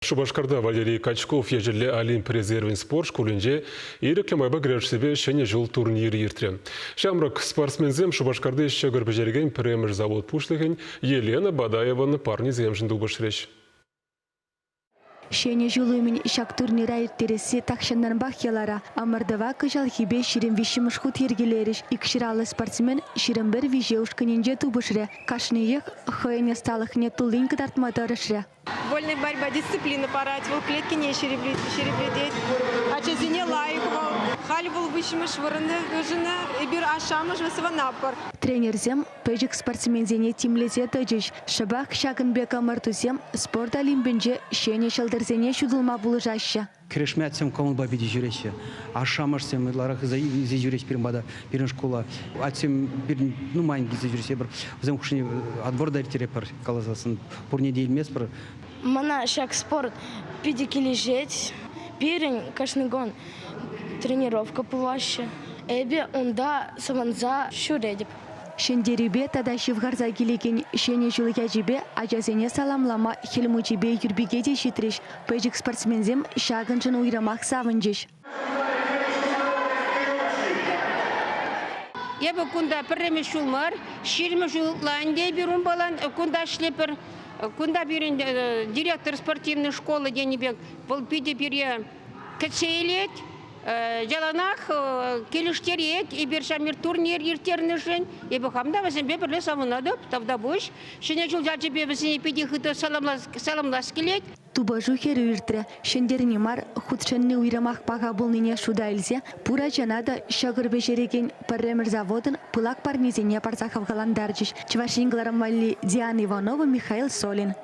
Шупашкарта Валерий Качков ячӗллӗ Олимп резервӗн спорт шкулӗнче ирӗклӗ майпа кӗрешсипе Ҫӗнӗ ҫул турнирӗ иртрӗ. Ҫамрӑк спортсменсем Шупашкарти ҫӑкӑр пӗҫерекен пӗрремӗш завод пуҫлӑхӗн Елена Бадаеван парнисемшӗн тупӑшрӗҫ. Ҫӗнӗ ҫул умӗн ҫак турнира ирттересси тахҫантанпах йӑлара. Ӑмӑртӑва кӑҫалхипе 23-мӗш хут йӗркелерӗҫ. Икҫыраллӑ спортсмен 21 виҫе ушкӑнӗнче тупӑшрӗ. Кашниех хӑйӗн ӑсталӑхне туллин кӑтартма тӑрӑшрӗ. Вольная борьба дисциплина парать, вӑл клеткине ҫирӗплетет. Ачасене лайӑх вӑл. Халь вӑл виҫҫӗмӗш вырӑнта йышӑннӑ. Эпир ашшӗ-амӑшӗ савӑнатпӑр. Тренерсем пӗчӗк спортсменсене тимлесе тӑчӗҫ. Шӑпах ҫакӑн пек ӑмӑртусем спорт олимпӗнче ҫӗнӗ ҫӑлтӑрсене ҫутӑлма пулӑшаҫҫӗ. Кӗрешме атьсем кӑмӑлпа питӗ ҫӳреҫҫӗ. Ашшӗ-амӑшсем ытларах илсе ҫӳреҫ пирӗн пата, пирӗн шкула. Атьсем пирӗн нумайӑн килсе ҫӳреҫҫӗ. Эпир вӗсем хушшине отбор та ирттеретпӗр, каласассӑн. Пурне те илместпӗр. Мана ҫак спорт питӗ килӗшет. Пирӗн кашни кун тренировка пулаҫҫӗ. Эпӗ унта савӑнса ҫӳретӗп. Ҫӗнтерӳпе тата ҫывхарса килекен Ҫӗнӗ ҫул ячӗпе ачасене саламлама Хӗл Мучипе Юрпике те ҫитрӗҫ. Пӗчӗк спортсменсем ҫакӑншӑн уйрӑмах савӑнчӗҫ. Эпӗ кунта пӗрремӗш ҫул мар, 20 ҫул ытла ӗнтӗ эпир унпалан кунта ӗҫлетпӗр. Кунта пирӗн директор спортивной школы тенӗ пек, вӑл питӗ пире кӗтсе илет. Яланах килӗштерет эпир ҫав турнир ирттернӗшӗн. Эпӗ хам та вӗсемпе пӗрле савӑнатӑп. Тавтапуҫ. Ҫӗнӗ ҫул ячӗпе вӗсене питӗ хытӑ саламлас килет. Тупӑшу хӗрӳ иртрӗ. Ҫӗнтерни мар, хутшӑнни уйрӑмах паха пулнине шута илсе пур ачана та ҫӑкӑр пӗҫерекен пӗрремӗш заводӑн пылак парнисене парса хавхалантарчӗҫ. Чӑваш Ен кӑларӑм валли Диана Иванова, Михаил Солин.